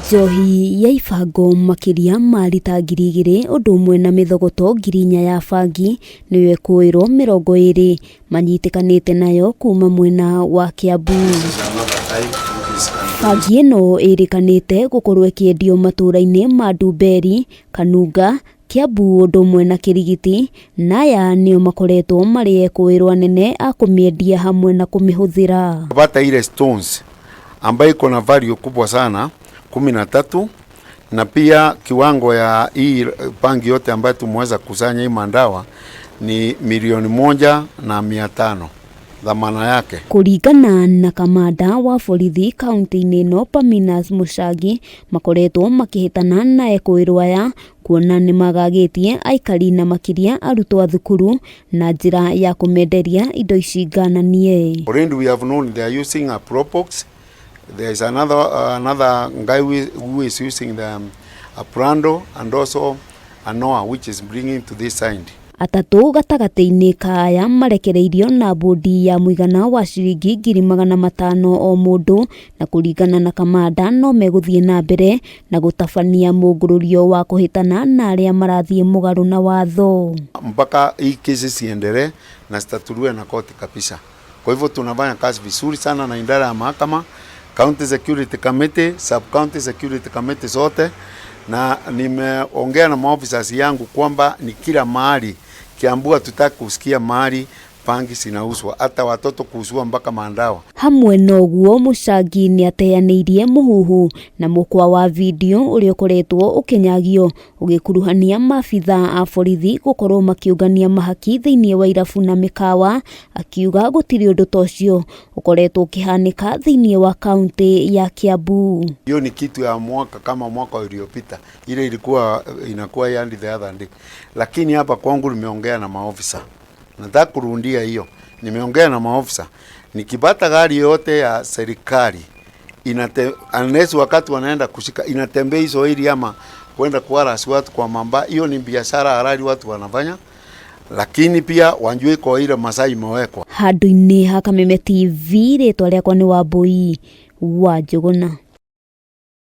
Njohi ya ibango makĩria ma rita 2000 ũndũ ũmwe na mĩthogoto 4000 ya bangi nĩyo ĩkũĩrwo 20 manyitĩkanĩte nayo kuma mwena wa Kiambu. Bangi ĩno ĩrĩkanĩte gũkorwo ĩkĩendio matũũra-inĩ ma Ndumberi, Kanunga, Kiambu ũndũ ũmwe na Kĩrigiti, na aya nĩo makoretwo marĩ ekũĩrwo anene a kũmĩendia hamwe na kũmĩhũthĩra. Pata ile stones ambayo iko na value kubwa sana 13, na pia kiwango ya hii bangi yote ambayo tumeweza kusanya hii mandawa ni 1,500,000 dhamana yake. Kũringana na kamanda wa borithi kaunti-inĩ ĩno Paminas Mũcangi, makoretwo makĩhĩtana na ekũĩrwo aya kuona nĩmagagĩtie aikari na makĩria arutwo a thukuru na njĩra ya kũmenderia indo ici ngananie. Already we have known they are using a Probox. There is another guy who is using a Prado and also a Noah which is bringing to this side. Atatũ gatagatĩ-inĩ ka aya marekereirio na bũndi ya mũigana wa ciringi 500,000 o mũndũ, na kũringana na kamanda no megũthiĩ na mbere na gũtabania mũngũrũrio wa kũhĩtana na arĩa marathiĩ mũgarũ na watho. Mpaka hii kesi siendelee na zitatuliwe na koti kabisa. Kwa hivyo tunafanya kazi vizuri sana na idara ya mahakama, County Security Committee, Sub County Security Committee zote, na nimeongea na maofisa yangu kwamba ni kila mahali Kiambu hatutaki kusikia mahali bangi zinauzwa, hata watoto kuuzwa mpaka mandawa. Hamwe na ũguo Mũcangi nĩateanĩirie mũhuhu na mũkwa wa video ũrĩa ũkoretwo ũkĩnyagio ũgĩkuruhania maabitha a borithi gũkorwo makĩũngania mahaki thĩinĩ wa irabu na mĩkawa, akiuga gũtirĩ ũndũ ta ũcio ũkoretwo ũkĩhanĩka thĩinĩ wa kaunti ya Kiambu. Hiyo ni kitu ya mwaka kama mwaka uliopita, ile ilikuwa inakuwa yani the other day, lakini hapa kwangu nimeongea na maofisa, nataka kurundia hiyo, nimeongea na maofisa, nikipata gari yote ya serikali unless wakati wanaenda kushika inatembea hizo ili ama kwenda kuharass watu kwa mamba, hiyo ni biashara halali watu wanafanya, lakini pia wanjue kwa ile masaa imewekwa. Handũ-inĩ ha Kameme TV, rĩtwa rĩakwa nĩ Wambui wa Njũgũna.